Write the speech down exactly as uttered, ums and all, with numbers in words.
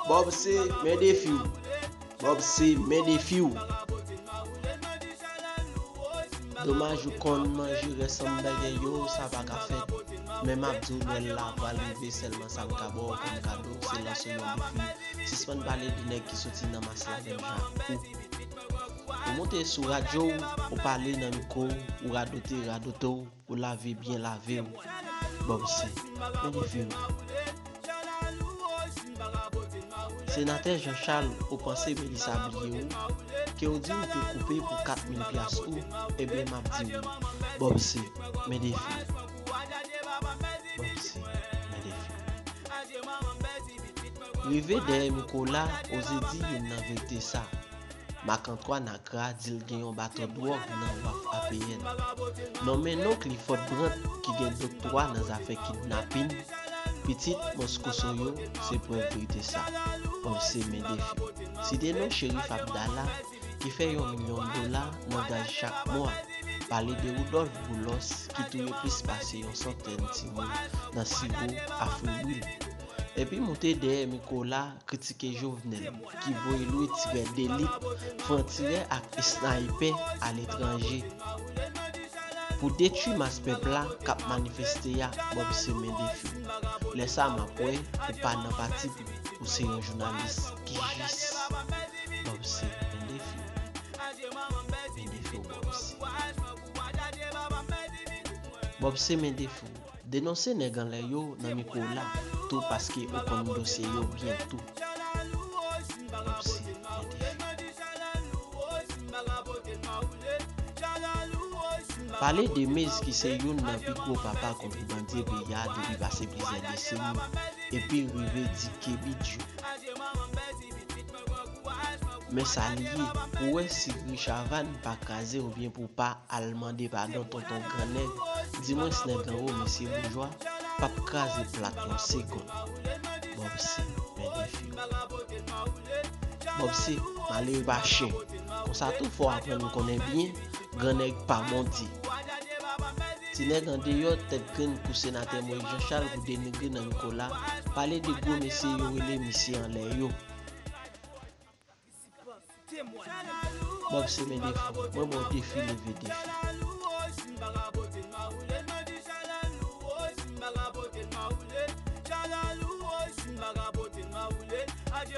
Bob C, men defi w. Bob C, men defi w. Domaj ou konn manje rès anbègè yo, sa pa ka fèt. Men m ap di w, Nwèl la pral rive, sèlman sa m ka ba w kòm kado, se lanse yon defi. Sispann pale de nèg ki soti nan mas la menm jan ak ou. Ou monte sou radyo w, ou pale nan mikwo w, ou radote, radote w, ou lave byen lave w. Bob C, men defi w. Senatè Jean Charles, ou panse Melissa bliye w? Ke w di w te koupe pou kat mil pyas ou, ebyen m ap di w, Bob C, men defi w. Bob C, men defi w. Rive dèyè mikwo la, oze di youn nan verite sa. Marc Antoine Accra di l gen yon bato dwòg nan waf A P N. Nonmen non Clifford Brandt ki gen doktwa nan zafè kidnapin. Pitit Moscoso yo se prèv verite sa. Bob C, men defi w. Site non Cherif Abdallah ki fè yon milyon dola nan gaz chak mwa. Pale de Rudolph Boulos ki touye plis pase yon santèn timoun nan Sigo, Afribril. Epi moute dèyè mikwo la, kritike Jovenel ki voye lwe tirè delit, frantirè ak esnaypè aletranje pou detwi mas pèp la k ap manifeste a. Bob C, men defi w. Lè sa m ap wè ou pa nan pati pou ou se yon jounalis ki jis. Bob C, men defi w. Men defi w, Bob C. Bob C, men defi w. Denonse nèg anlè yo nan mikwo w la tou paske ou konn dosye yo byen tou. Bob C, men defi w. Pale de Mez ki se youn nan pi gwo papa kontribandye peyi a depi pase plizyè deseni, epi rive di ke bidjou. Men sa li ye, pou wè si Richard Van pa kraze oubyen pou pa al mande padon tonton grannèg, dimwens nèg anwo mesye boujwa p ap kraze plat yon segonn. Bob C, men defi w. Bob C, malere pa chen. Konsa tou fò w aprann konnen byen, grannèg pa Bondye. Ti nèg andeyò tèt grenn kou senatè Moïse Jean Charles pou denigre nan mikwo la, pale de gwo mesye yo rele misye anlè yo. Bob C, men defi w. Mwen ba w defi, leve defi.